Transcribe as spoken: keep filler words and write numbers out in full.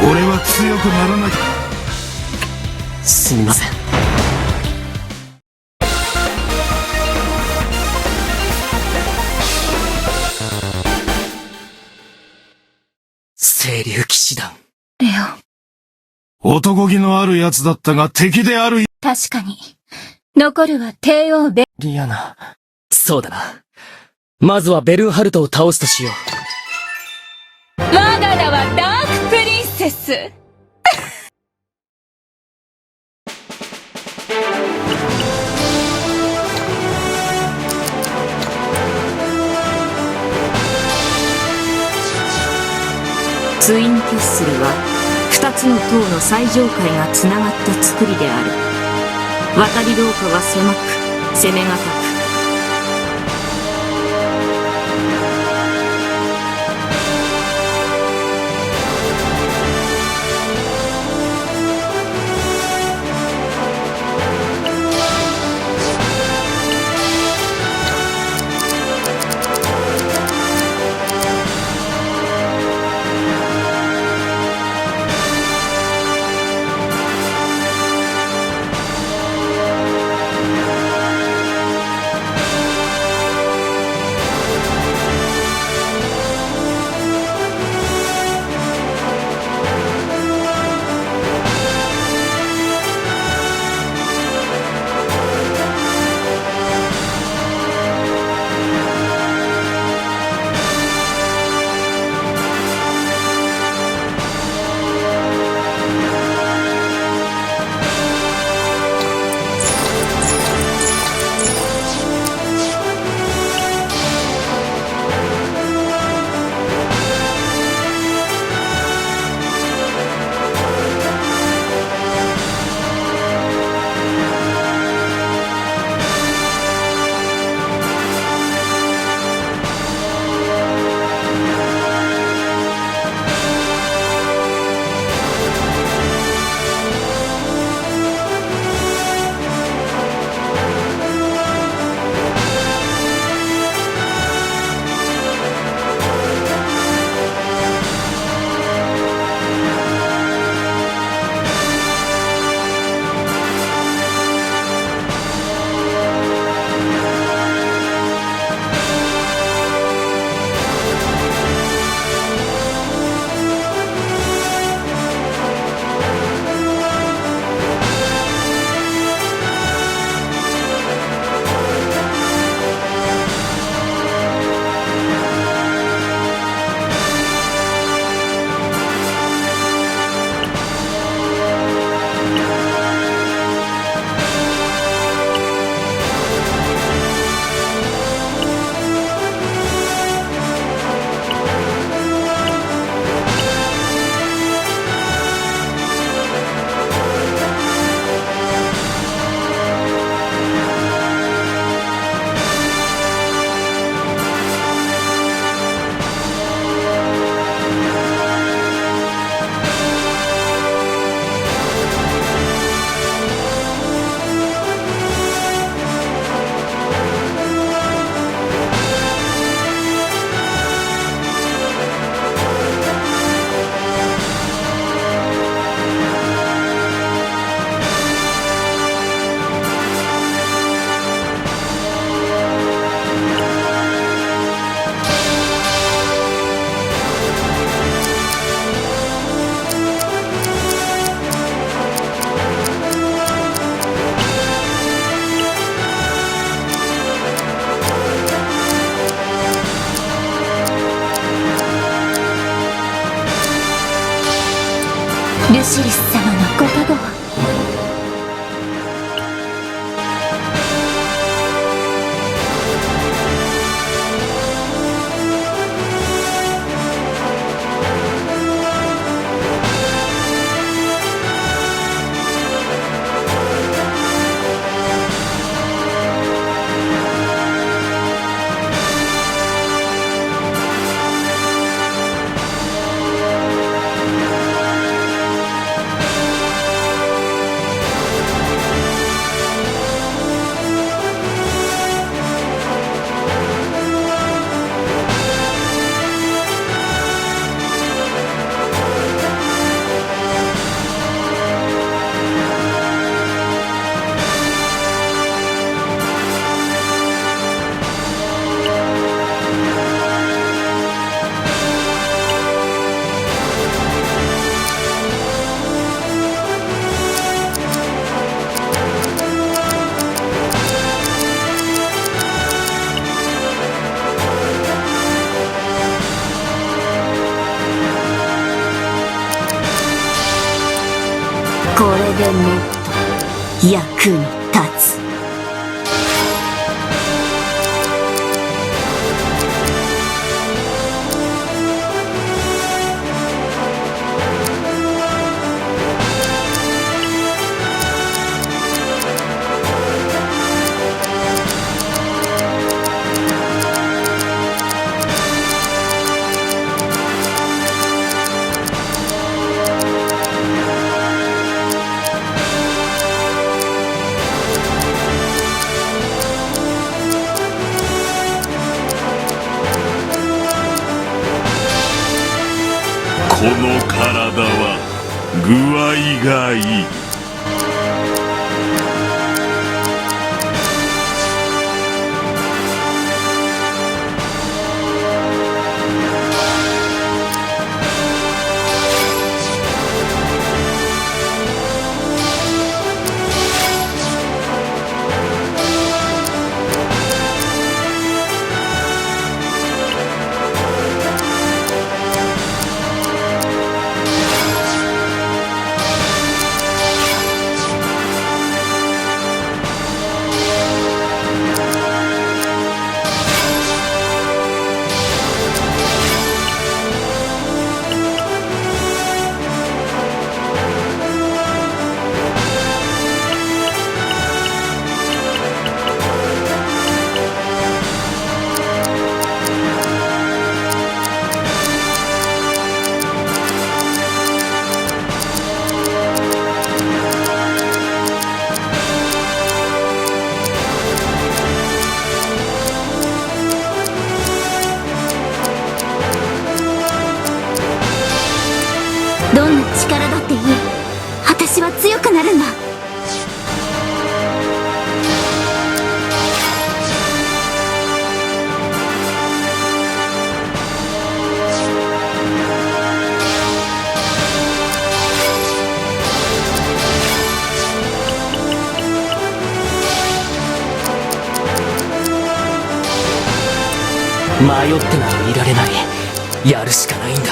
俺は強くならなきゃ。すみません。清流騎士団。レオン。男気のあるやつだったが、敵である。確かに。残るは帝王ベ、リアナ。そうだな。まずはベルンハルトを倒すとしよう。我が名はダークプリンセス。ツインキャッスルは、二つの塔の最上階がつながった造りである。渡り廊下は狭く、攻め難く、ルシリス様のご加護を。役に立つ。この体は具合がいい。どんな力だっていい。私は強くなるんだ。迷ってなどいられない。やるしかないんだ。